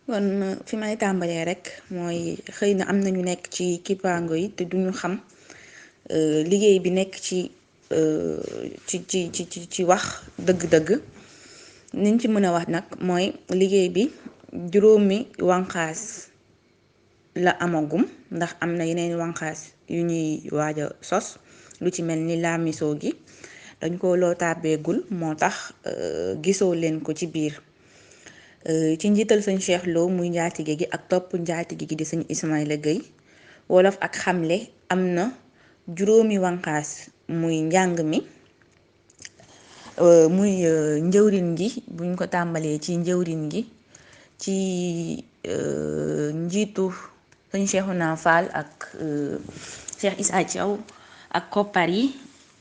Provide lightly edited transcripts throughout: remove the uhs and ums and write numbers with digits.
kon fi may tàmbalee rek mooy xëy na am na ñu nekk ci kippaango yi te duñu xam liggéey bi nekk ci wax dëgg-dëgg. niñ ci mën a wax nag mooy liggéey bi juróomi wànqaas la amagum, ndax am na yeneen wànqaas yu ñuy waaj a sos, lu ci mel ni laamisoo gi dañ ko loo tàbbeegul moo tax gisoo leen ko ci biir. ci njiital sëñ Cheikh Lo muy njaatige gi ak topp njaatige gi di sëñ Ismaïla Gueye, wolof ak xamle am na juróomi wànqaas, muy njàng mi, muy njëwrin gi buñ ko tàmbalee ci njëwrin gi ci njiitu sëñ Cheikhouna Fall ak Cheikh Issa Thiaw ak koppar yi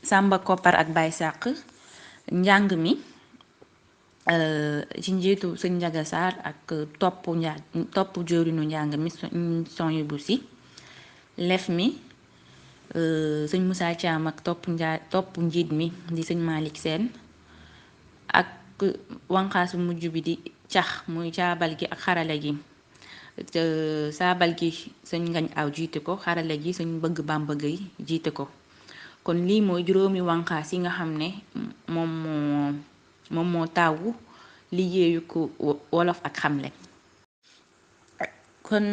Samba Koppar ak Baye Sàq. njàng mi ci njiitu sëñ Njaga Sarr ak topp jëwrinu njàng mi son yu bu si. lef mi sëñ Moussa Thiam ak topp njiit mi di sëñ Malick Sène, ak wanqaasu mujj bi di cax muy caabal gi ak xarala gi. saabal gi sëñ Ngañ Aw jiite ko, xarala gi sëñ Bëgg Bàmba Gay jiite ko. kon lii mooy juróomi wanqaas yi nga xam ne moom moo taawu liggéeyu ko wolof ak xamle. kon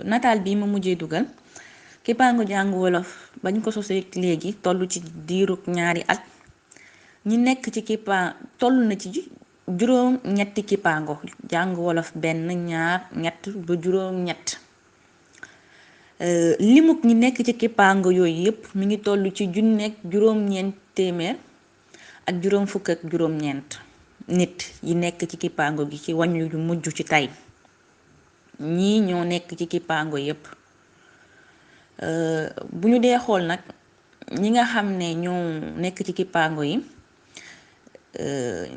nataal bi ma mujjee dugal, kippaangu jàngu wolof bañ ko sosee léegi toll ci diirug 2 at. ñi nekk ci toll na ci juróom ñetti kippaango jàng wolof 1 2 3 ba juróom ñett. limuk ñi nekk ci kippaango yooyu yépp mi ngi toll ci junneeg juróom-ñeent téeméer ak juróom fukk ak juróom-ñeent nit yi nekk ci kippaango gi ci wàññu yu mujj ci tey. ñii ñoo nekk ci kippaango yépp. bu ñu dee xool nag ñi nga xam ne ñoo nekk ci kippaango yi,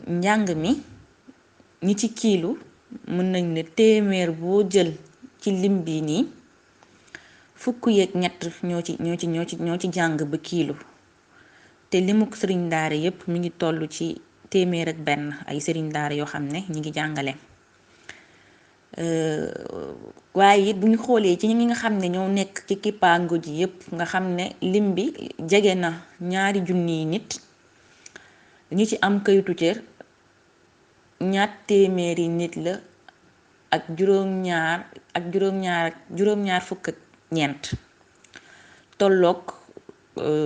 njàng mi ñi ci kiilu mën nañ ne téeméer boo jël ci lim bi nii fukk yeeg ñett ñoo ci jàng ba kiilu. te limuk sëriñ daara yépp mi ngi toll ci téeméer ak benn ay sëriñ daara yoo xam ne ñi ngi jàngale. waaye it bu ñu xoolee ci ñi nga xam ne ñoo nekk ci kippaango ji yépp nga xam ne lim bi jege na 2 junniy nit, ñi ci am kayitu cër 200 nit la ak juróom-ñaar fukk ak ñeent, tolloog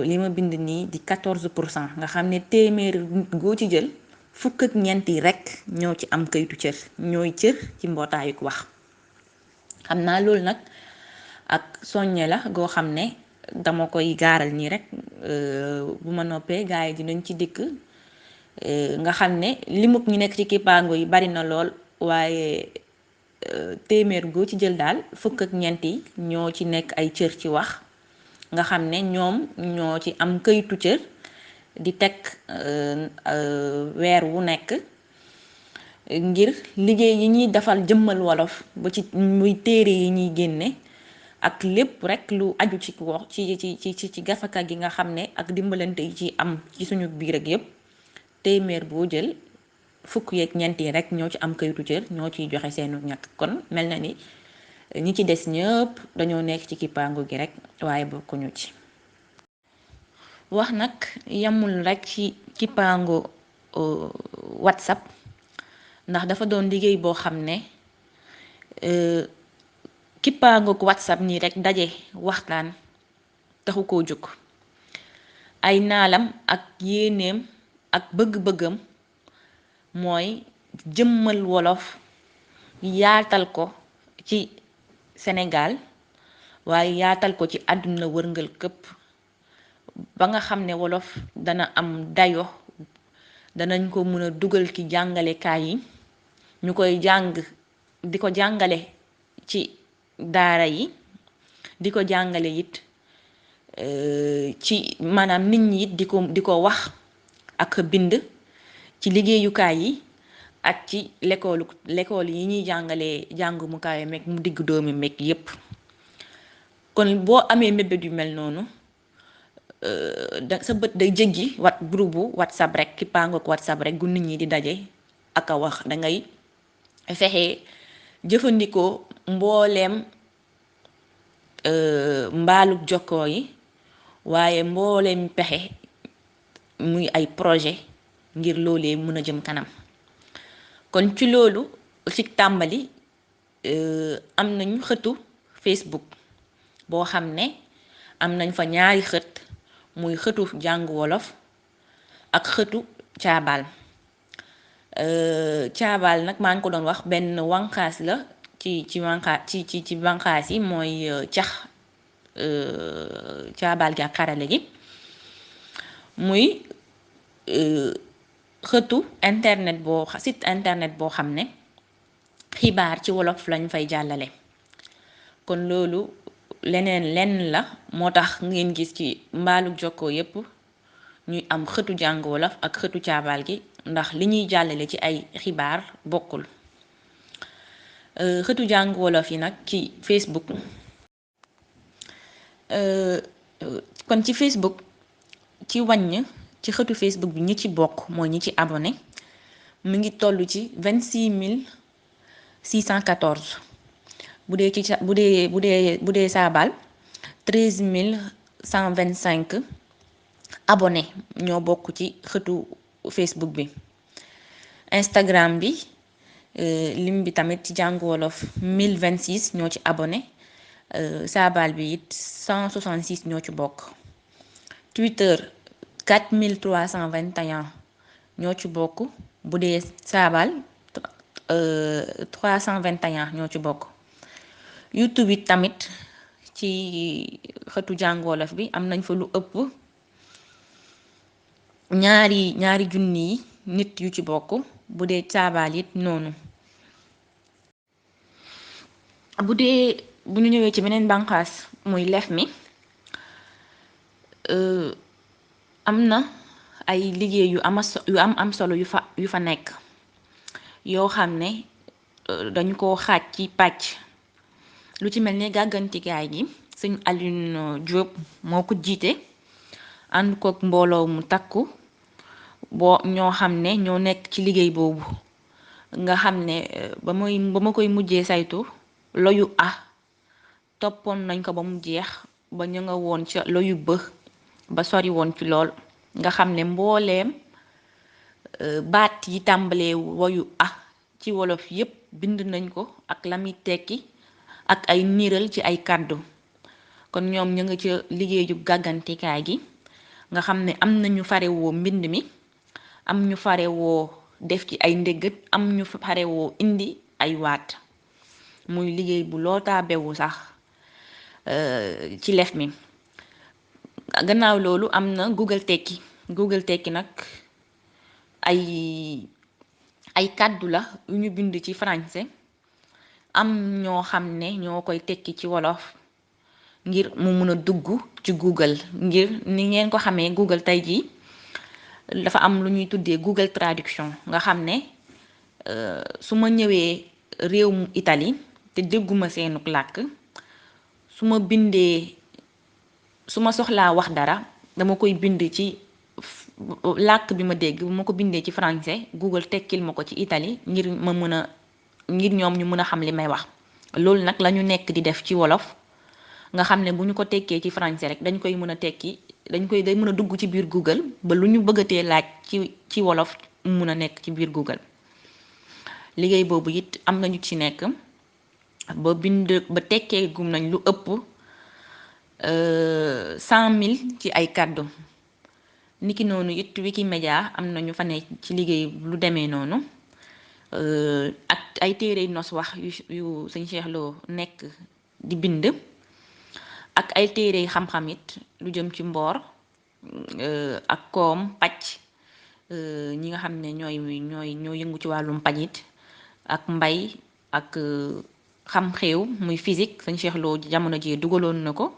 li ma bind nii di 14%, nga xam ne téeméer nit goo ci jël fukk ak ñeent yi rekk ñoo ci am kayitu cër, ñooy cër ci mbootaayu ko wax. xam naa loolu nag ak soññe la goo xam ne dama koy gaaral nii rekk, bu ma noppee gaa yi dinañ ci dikk. nga xam ne limuk ñi nekk ci kippaango yi bari na lool, waaye téeméer goo ci jël daal fukk ak ñeent yi ñoo ci nekk ay cër ci wax, nga xam ne ñoom ñoo ci am këyitu cër di teg weer wu nekk ngir liggéey yi ñuy defal jëmmal wolof ba ci muy téere yi ñuy génne ak lépp rekk lu aju ci wax ci gafaka gi nga xam ne ak dimbalante yi ci am ci suñu biir ak yépp. téeméer boo jël fukk yeeg ñeent yi rekk ñoo ci am kayitu cër, ñoo ciy joxe seenu ñàkk. kon mel na ni ñi ci des ñëpp dañoo nekk ci kippaango gi rekk waaye bokkuñu ci. wax nag yamul rekk ci kippaango WhatsApp, ndax dafa doon liggéey boo xam ne kippaango WhatsApp nii rekk daje waxtaan taxu koo jóg. ay naalam ak yéeneem ak bëgg-bëggam mooy jëmmal wolof, yaatal ko ci Sénégal waaye yaatal ko ci àdduna wërngal këpp, ba nga xam ne wolof dana am dayo, danañ ko mën a dugal ci jàngalekaay yi, ñu koy jàng di ko jàngale ci daara yi, di ko jàngale it ci maanaam nit ñi it di ko wax ak bind ci liggéeyukaay yi ak ci l'école yi ñuy jàngalee jàngumukaay meeg mu digg doomi meeg yépp. kon boo amee mébét yu mel noonu, sa bët day jéggi groupe WhatsApp rek, kippaangook WhatsApp rek gu nit ñi di daje ak a wax. dangay fexe jëfandikoo mbooleem mbaaluk jokkoo yi waaye mbooleem pexe muy ay projet ngir loolee mën a jëm kanam. kon ci loolu ci tàmbali am nañu xëtu Facebook boo xam ne am nañ fa ñaari xët, muy xëtu jàng wolof ak xëtu caabal. Caabal nag maa ngi ko doon wax benn wànqaas la ci wànqaas yi, mooy cax caabal gi ak xarale gi, muy xëtu internet site internet boo xam ne xibaar ci wolof lañ fay jàllale. kon loolu lenn la moo tax ngeen gis ci mbaalu jokkoo yépp ñuy am xëtu jàng wolof ak xëtu caabal gi, ndax li ñuy jàllale ci ay xibaar bokkul. xëtu jàng wolof yi nag ci Facebook. kon ci Facebook ci wàññ ci xëtu Facebook bi ñi ci bokk mooy ñi ci abonné mu ngi toll ci 26 614. bu dee saabal 13 125 abonné ñoo bokk ci xëtu Facebook bi. Instagram bi lim bi tamit ci jàngu wolof 1026 ñoo ci abonné, saabal bi it 166 ñoo ci bokk. Twitter 4321 ñoo ci bokk, bu dee saabal 321 ñoo ci bokk. YouTube it tamit ci xëtu jàngu wolof bi am nañ fa lu ëpp ñaari junni yi nit yu ci bokk, bu dee saabal it noonu. bu ñu ñëwee ci beneen bànqaas muy lef mi, am na ay liggéey yu am solo yu fa nekk yoo xam ne dañu ko xaaj ci pàcc. lu ci mel ne gàggantikaay gi sëñ Alioune Diop moo ko jiite, ànd kook mbooloo mu takku ñoo xam ne ñoo nekk ci liggéey boobu, nga xam ne ba ma koy mujjee saytu loyu toppoon nañ ko ba mu jeex, ba ñu nga woon ca loyu ba sori woon ci lool, nga xam ne mbooleem baat yi tàmbalee woyu ci wolof yépp bind nañ ko ak la muy tekki ak ay niiral ci ay kàddu. kon ñoom ñu nga ca liggéeyu gàggantikaay gi, nga xam ne am na ñu farewoo mbind mi, am ñu farewoo def ci ay ndéggat, am ñu farewoo indi ay waat, muy liggéey bu lootaa bewu sax ci lef mi. gannaaw loolu am na Google tekki nag ay kàddu la yu ñu bind ci français, am ñoo xam ne ñoo koy tekki ci wolof ngir mu mun a dugg ci Google. ngir ni ngeen ko xamee Google tey jii dafa am lu ñuy tuddee Google Traduction, nga xam ne su ma ñëwee réewum Italie te dégguma seenuk làkk, su ma soxlaa wax dara dama koy bind ci làkk bi ma dégg, bu ma ko bindee ci français Google tekkil ma ko ci Italie ngir ñoom ñu mën a xam li may wax. loolu nag lañu nekk di def ci wolof, nga xam ne bu ñu ko tekkee ci français rek dañ koy mën a tekki, day mën a dugg ci biir Google ba lu ñu bëggatee laaj ci wolof mu mën a nekk ci biir Google. liggéey boobu it am nañu ci nekk ba tekkee gum nañ lu ëpp 100 000 ci ay kàddu. niki noonu it Wikimedia am na ñu fa ne ci liggéey lu demee noonu, ak ay téere nos wax yu sëñ Cheikh Lo nekk di bind, ak ay téere xam-xam it lu jëm ci mboor ak koom pàcc, ñi nga xam ne ñooy yëngu ci wàllum paj it, ak mbay ak xam xew muy physique, sëñ Cheikh Lo jamono ji dugaloon na ko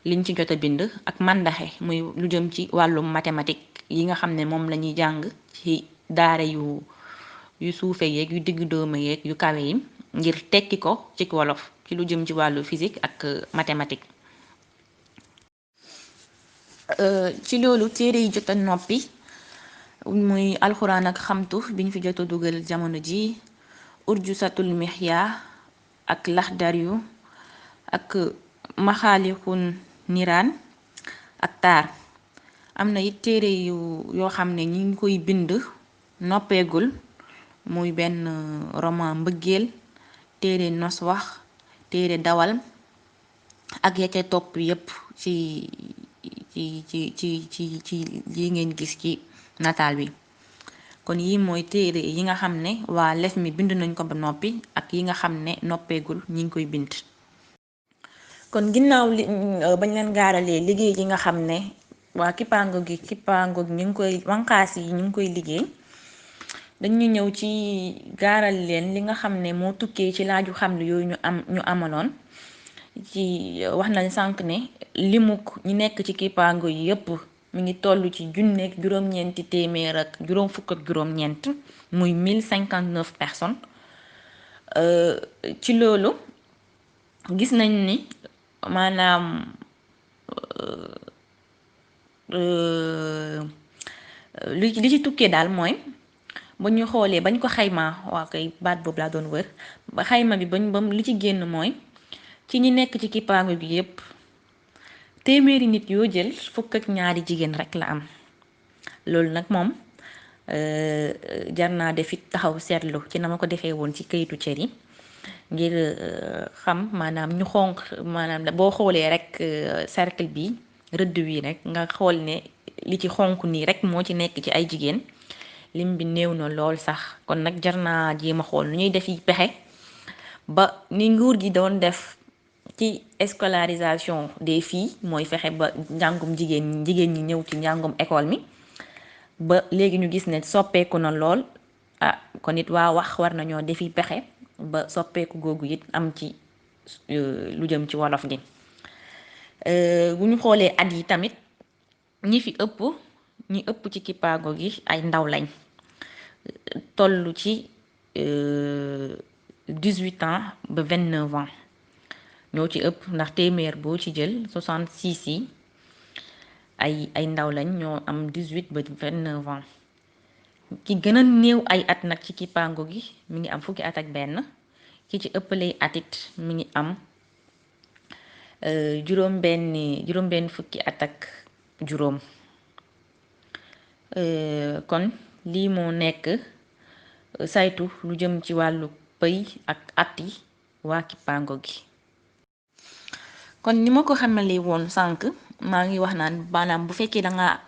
liñ ci jot a bind, ak màndaxe muy lu jëm ci wàllum mathématique yi nga xam ne moom la ñuy jàng ci daara yu suufe yeeg yu diggu dóoma yeeg yu kawe yi, ngir tekki ko ci wolof ci lu jëm ci wàllu physique ak mathématique. ci loolu téere yi jot a noppi muy alxuraan ak xamtu biñ fi jot a dugal jamono ji, urjusatul mihya ak laxdaryu ak maxaalixun niraan ak taar. am na it téere yoo xam ne ñi ngi koy bind noppeegul, muy benn roman mbëggeel, téere nos wax, téere dawal ak ya ca topp yépp ci yi ngeen gis ci nataal bi. kon yi mooy téere yi nga xam ne waa LEFMI bind nañ ko ba noppi ak yi nga xam ne noppeegul ñi ngi koy bind. kon ginnaaw bañ leen gaaralee liggéey yi nga xam ne waa kippaango gi ñu ngi koy wanqaas yi ñu ngi koy liggéey, dañu ñëw ci gaaral leen li nga xam ne moo tukkee ci laaju xamle yooyu ñu amaloon ci wax nañ sànq ne limuk ñi nekk ci kippaango yi yépp mi ngi toll ci junneeg juróom-ñeenti téeméer ak juróom fukk ak juróom-ñeent, muy 1059 personnes. ci loolu gis nañ ni maanaam li ci tukkee daal mooy ba ñu xoolee bañ ko xaymaa, waa kay baat boobu laa doon wër, ba xayma bi bam li ci génn mooy ci ñi nekk ci kippaango gi yépp téeméeri nit yoo jël fukk ak ñaari jigéen rekk la am. loolu nag moom jar naa def it taxaw seetlu ci na ma ko defee woon ci kayitu cër yi ngir xam maanaam ñu xonq maanaam boo xoolee rekk cercle bi rëdd wi rekk nga xool ne li ci xonq nii rekk moo ci nekk ci ay jigéen, lim bi néew na lool sax. kon nag jar naa jéem a xool nu ñuy def yi pexe ba ni nguur gi doon def ci scolarisation des filles, mooy fexe ba njàngum jigéen ñi ñëw ci njàngum école mi, ba léegi ñu gis ne soppeeku na lool. kon it waa wax war nañoo defi pexe ba soppeeku googu it am ci lu jëm ci wolof gi. bu ñu xoolee at yi tamit ñi ëpp ci kippaango gi ay ndaw lañ, toll ci 18 ans ba 29 ans ñoo ci ëpp, ndax téeméer boo ci jël 66 yi ay ndaw lañ, ñoo am 18 ba 29 ans. ki gën a néew ay at nag ci kippaango gi mi ngi am fukki at ak benn, ki ci ëppalay atit mi ngi am juróom benn fukki at ak juróom. kon lii moo nekk saytu lu jëm ci wàllu pëy ak at yi waa kippaango gi. kon ni ma ko xamalee woon sànq, maa ngi wax naan maanaam bu fekkee danga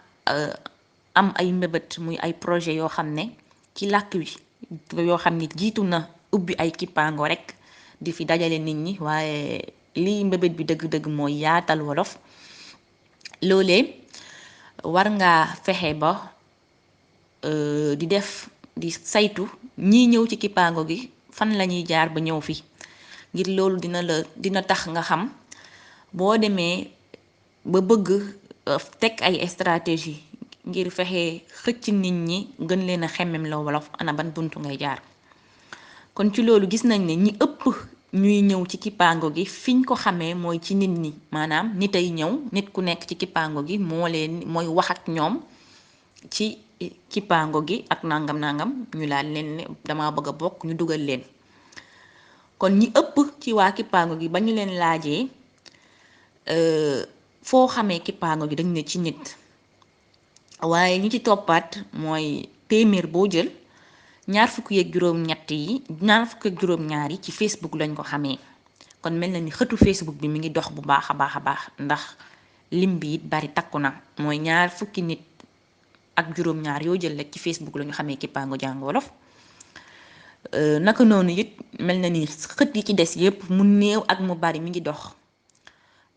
am ay mbébét muy ay projet yoo xam ne ci làkk wi yoo xam ne jiitu na ubbi ay kippaango rekk di fi dajale nit ñi, waaye lii mbébét bi dëgg-dëgg mooy yaatal wolof. loolee war ngaa fexe ba di saytu ñiy ñëw ci kippaango gi fan lañuy jaar ba ñëw fi, ngir loolu dina tax nga xam boo demee ba bëgg teg ay stratégie ngir fexe xëcc nit ñi gën leen a xemmem la wolof, ana ban buntu ngay jaar. kon ci loolu gis nañ ne ñi ëpp ñuy ñëw ci kippaango gi fiñ ko xamee mooy ci nit ñi, maanaam nit ay ñëw, nit ku nekk ci kippaango gi mooy wax ak ñoom ci kippaango gi ak nangam ñu laal leen ne dama bëgg a bokk, ñu dugal leen. kon ñi ëpp ci waa kippaango gi ba ñu leen laajee foo xamee kippaango gi dañ ne ci nit, waaye ñi ci toppaat mooy téeméer boo jël ñaar fukk ak juróom-ñaar yi ci Facebook lañ ko xamee. kon mel na ni xëtu Facebook bi mi ngi dox bu baax a baax ndax lim bi it bari takku na, mooy ñaar fukki nit ak juróom-ñaar yoo jël rek ci Facebook lañu xamee kippaango jàng wolof. naka noonu it mel na ni xët yi ci des yépp mu néew ak mu bari mi ngi dox,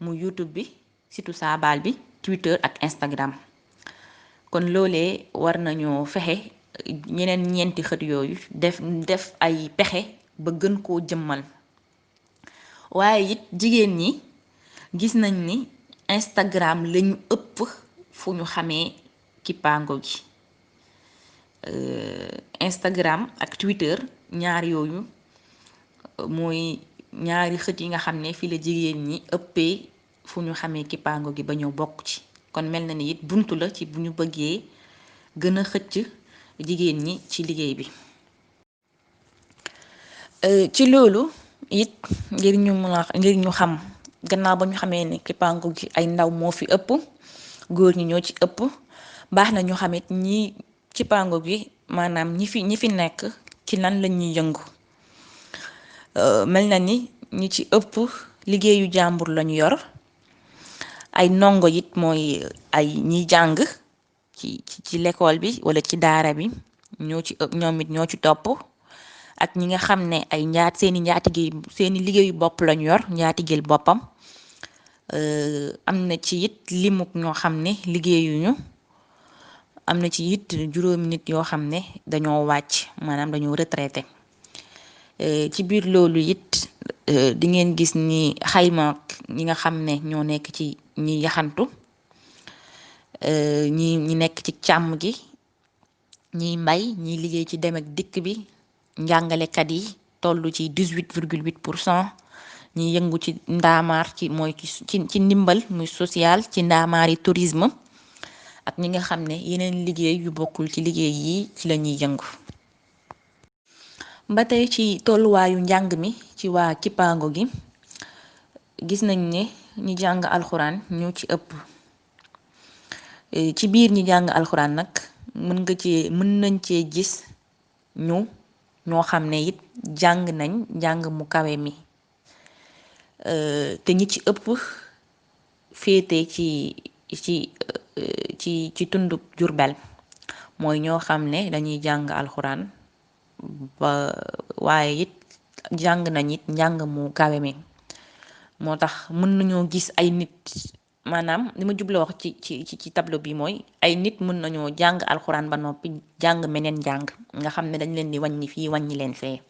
mu YouTube bi, surtout Saabal bi, Twitter ak Instagram. kon loolee war nañoo fexe ñeneen ñeenti xët yooyu def ay pexe ba gën koo jëmmal. waaye it jigéen ñi gis nañ ni Instagram lañu ëpp fu ñu xamee kippaango gi. Instagram ak Twitter ñaar yooyu mooy ñaari xët yi nga xam ne fi la jigéen ñi ëppee fu ñu xamee kippaango gi ba ñëw bokk ci. kon mel na ni it buntu la ci bu ñu bëggee gën a xëcc jigéen ñi ci liggéey bi. ci loolu it ngir ñu xam gannaaw ba ñu xamee ne kippaango gi ay ndaw moo fi ëpp góor ñi ñoo ci ëpp baax na ñu xamit ñi kippaango gi maanaam ñi fi nekk ci lan la ñuy yëngu. mel na ni ñi ci ëpp liggéeyu jàmbur lañu yor ay ndongo it mooy ay ñiy jàng ci l'école bi wala ci daara bi ñoo ci ëpp ñoom it ñoo ci topp ak ñi nga xam ne ay seeni liggéeyu bopp lañu yor njaatigeel boppam. am na ci it limuk ñoo xam ne liggéeyuñu am na ci it juróomi nit yoo xam ne dañoo wàcc maanaam dañoo retraité. ci biir loolu it di ngeen gis ni xayma ñi nga xam ne ñoo nekk ci ñi yaxantu ñi nekk ci càmm gi ñiy mbay ñiy liggéey ci dem ak dikk bi njàngalekat yi toll ci 18,8%. ñi yëngu ci ndaamaar ci ndimbal muy social ci ndaamaari tourisme ak ñi nga xam ne yeneen liggéey yu bokkul ci liggéey yi ci la ñuy yëngu. ba tey ci tolluwaayu njàng mi ci waa kippaango gi gis nañ ne ñi jàng alxuraan ñoo ci ëpp. ci biir ñi jàng alxuraan nag mën nañ cee gis ñoo xam ne it jàng nañ njàng mu kawe mi. te ñi ci ëpp féete ci tundu Jurbel mooy ñoo xam ne dañuy jàng alxuraan waaye it jàng nañ it njàng mu kawe mi moo tax mën nañoo gis ay nit maanaam li ma jubloo wax ci tableau bi mooy ay nit mën nañoo jàng alxuraan ba noppi jàng meneen jàng nga xam ne dañ leen di wàññi fii wàññi leen fee.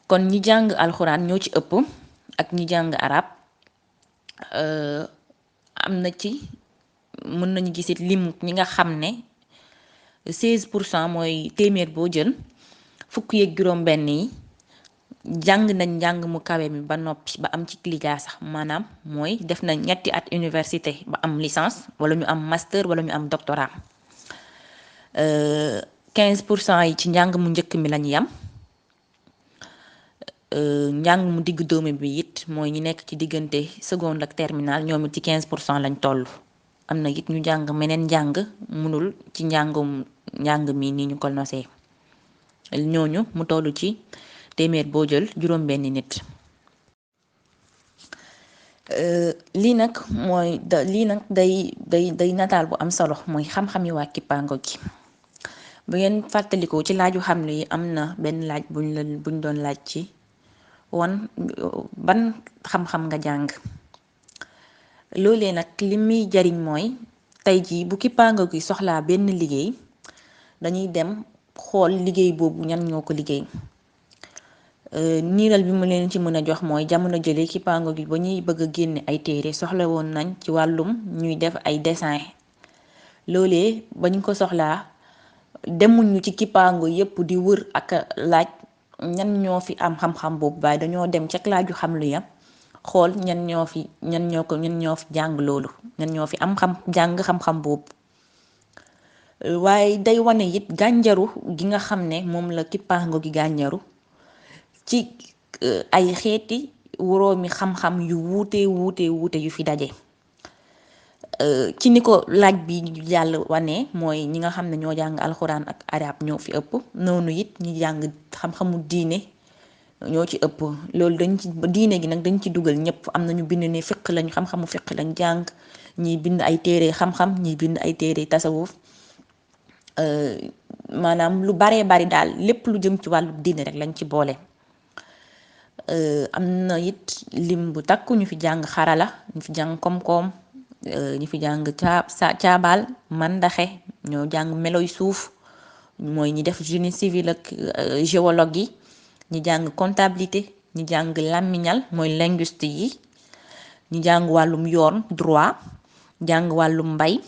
kon ñi jàng alxuraan ñoo ci ëpp ak ñi jàng arab am na ci mën nañu gisit lim ñi nga xam ne 16% mooy téeméer boo jël fukk yeeg juróom benn yi jàng nañ njàng mu kawe mi ba noppi ba am ci lijaasa maanaam mooy def nañ ñetti at université ba am licence wala ñu am master wala ñu am doctorat. 15% yi ci njàng mu njëkk mi lañu yam. njàng mu digg dóomu bi it mooy ñi nekk ci diggante seconde ak terminal ñoom it ci 15% lañ toll. am na it ñu jàng meneen njàng mënul ci njàng mi ni ñu ko nosee ñooñu mu toll ci téeméer boo jël juróom benn nit. lii nag day nataal bu am solo mooy xam-xami waa kippaango gi. bu ngeen fàttalikoo ci laaju xam ne yi am na benn laaj buñ doon laaj ci ban xam-xam nga jàng. loolee nag li muy jariñ mooy tey jii bu kippaango gi soxlaa benn liggéey dañuy dem xool liggéey boobu ñan ñoo ko liggéey. niiral bi mu leen ci mën a jox mooy jamono jële kippaango gi ba ñuy bëgg a génne ay téere soxla woon nañ ci wàllum ñuy def ay dessin. loolee ba ñu ko soxlaa demuñu ci kippaango yépp di wër ak laaj ñan ñoo fi am xam-xam boobu waaye dañoo dem ca laaju xam lu ya xool ñan ñoo fi jàng loolu ñan ñoo fi am jàng xam-xam boobu. waaye day wane it gànjaru gi nga xam ne moom la kippaango gi gànjaru ci ay xeeti woroomi xam-xam yu wuute yu fi daje. ci ni ko laaj bi jàll wane mooy ñi nga xam ne ñoo jàng alxuraan ak arab ñoo fi ëpp noonu it ñi jàng xam-xamu diine ñoo ci ëpp. loolu diine gi nag dañ ci dugal ñëpp am na ñu bind ne fiq lañ xam-xamu fiq lañ jàng ñi bind ay téere xam-xam ñi bind ay téere tasawuf. maanaam lu baree bari daal lépp lu jëm ci wàllu diine rek lañ ci boole. am na it lim bu takku ñu fi jàng xarala ñu fi jàng koom-koom ñu fi jàng caabaal mandaxe ñoo jàng meloy suuf mooy ñi def génie civil ak géologue yi ñi jàng comptabilité ñi jàng làmmiñal mooy linguiste yi ñi jàng wàllum yoon droit jàng wàllum mbay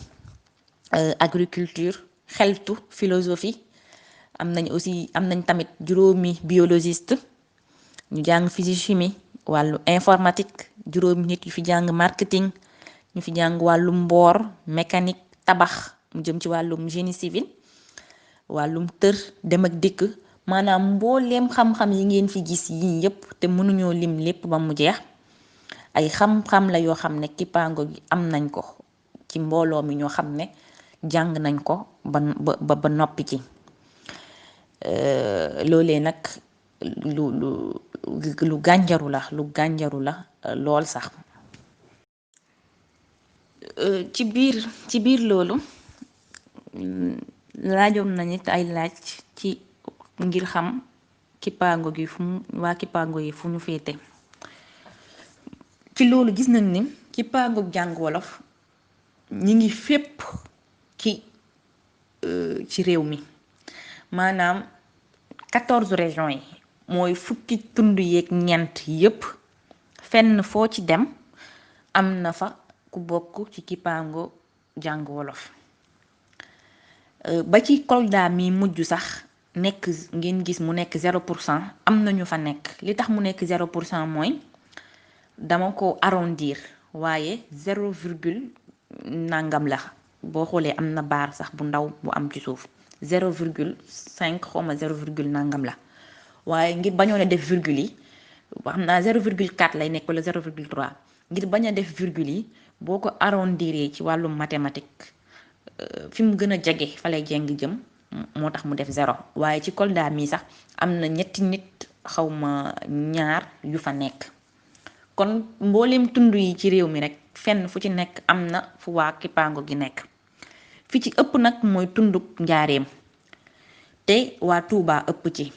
agriculture xeltu philosophie. am nañ tamit juróomi biologiste ñu jàng physique chimie wàllu informatique juróomi nit yu fi jàng marketing ñu fi jàng wàllum mboor mécanique tabax mu jëm ci wàllum génie civil wàllum tër dem ak dikk maanaam mbooleem xam-xam yi ngeen fi gis yii yépp te mënuñoo lim lépp ba mu jeex ay xam-xam la yoo xam ne kippaango gi am nañ ko ci mbooloo mi ñoo xam ne jàng nañ ko ba noppi ci loolee nag lu gànjaru la lool sax. ci biir loolu laajoon nañu ay laaj ci ngir xam kippaango gi waa kippaango yi fu ñu féete. ci loolu gis nañ ni kippaango jàng wolof ñi ngi fépp ci réew mi maanaam 14 régions yi mooy fukki tund yeeg ñeent yépp fenn foo ci dem am na fa ku bokk ci kippaango jàng wolof ba ci Kolda mi mujj sax nekk ngeen gis mu nekk 0% am na ñu fa nekk li tax mu nekk 0% mooy dama ko arrondir waaye 0, nangam la boo xoolee am na baar sax bu ndaw bu am ci suuf 0,5 xawma 0, nangam la waaye ngir bañoon a def virgule yi xam naa 0,4 lay nekk wala 0,3 ngir bañ a def virgule yi boo ko arrondiree ci wàllum mathématique fi mu gën a jege fa lay jeng jëm moo tax mu def 0 waaye ci Kolda mii sax am na ñetti nit xawma ñaar yu fa nekk kon mboolem tund yi ci réew mi rek fenn fu ci nekk am na fu waa kippaango gi nekk fi ci ëpp nag mooy tunduk njaareem te waa Touba ëpp ci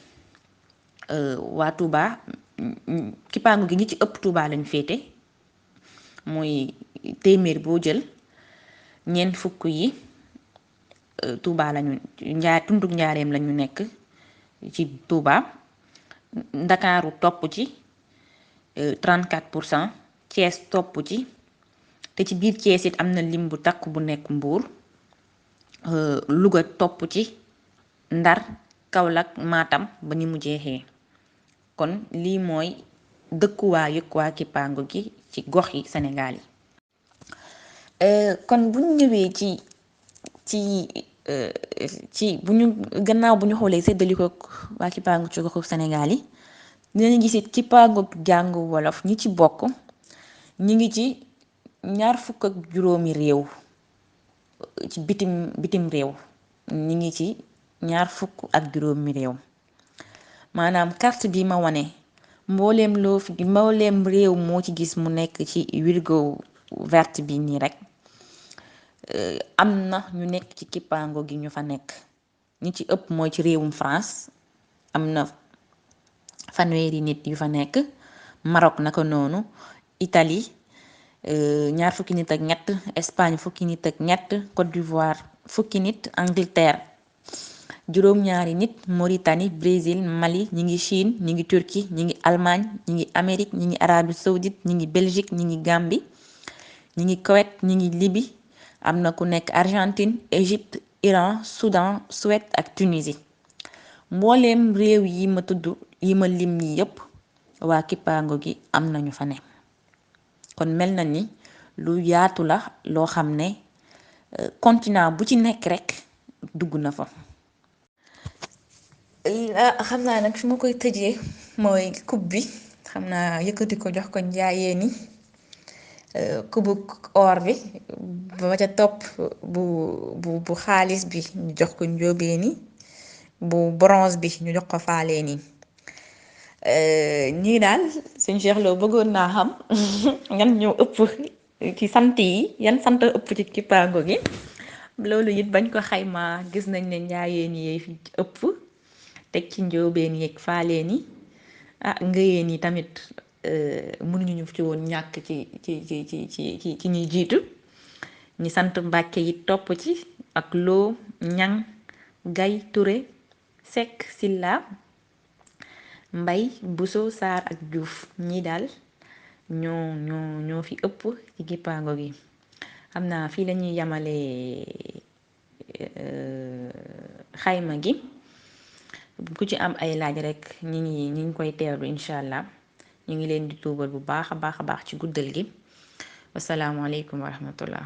waa Touba kippaango gi ñi ci ëpp Touba lañ féete mooy téeméer boo jël ñeent fukk yi Touba lañu tunduk njaareem lañu nekk ci Touba. Ndakaaru topp ci 34%, Thiès topp ci te ci biir Thiès it am na lim bu takk bu nekk Mbuur, Louga topp ci, Ndar, Kaolack, Matam ba ni mu jeexee. kon lii mooy dëkkuwaayu waa kippaango gi ci gox yi Sénégal yi. kon bu ñu ñëwee ci bu ñu gannaaw bu ñu xoolee séddaliko waa kippaango ci goxu Sénégal yi dinañu gis it kippaango jàng wolof ñi ci bokk ñi ngi ci 25 réew ci bitim réew ñi ngi ci 25 réew maanaam carte bi ma wane mbooleem réew moo ci gis mu nekk ci wirgo verte bi nii rek am na ñu nekk ci kippaango gi ñu fa nekk ñi ci ëpp mooy ci réewum France am na fanweeri nit yu fa nekk, Maroc naka noonu, Italie 20 nit ak ñett, Espagne 10 nit ak ñett, Côte d'Ivoire 10 nit, Angleterre 2 nit, Mauritanie, Brésil, Mali, ñi ngi Chine, ñi ngi Turquie, ñi ngi Allemagne, ñi ngi Amérique, ñi ngi Arabie Saoudite, ñi ngi Belgique, ñi ngi Gambie, ñi ngi Koweït, ñi ngi Libye, am na ku nekk Argentine, Égypte, Iran, Soudan, Suède ak Tunisie. mbooleem réew yi ma tudd yi ma lim ñi yépp waa kippaango gi am nañu fa ne kon mel na ni lu yaatu la loo xam ne continent bu ci nekk rekk dugg na fa. xam naa nag fi ma koy tëjee mooy coupe bi xam naa yëkkati ko jox ko njaayeen ni kubuk or bi ba ca topp bu xaalis bi ñu jox ko njóobeen ni bu bronze bi ñu jox ko faalee nii ñii daal sëñ Cheikh Lo bëggoon naa xam ñan ñoo ëpp ci sant yi yan sant ëpp ci kippaango gi loolu it bañ ko xayma gis nañ ne njaayeen yi fi ëpp teg ci njóobeen yeeg faaleen yi ngëyeen yi tamit mënuñu ñu ci woon ñàkk ci ñuy jiitu ñi sant Mbàkke yi topp ci ak Lo, Ñang, Gay, Ture, Sekk, Silla, Mbay, Buso, Saar ak Juuf ñii daal ñoo fi ëpp ci kippaango gi xam naa fii lañuy yamale xayma gi ku ci am ay laaj rekk ñi ngi koy teewlu incha allah ñu ngi leen di tuubal bu baax a baax ci guddal gi wasalaamualeykum wa rahmatullah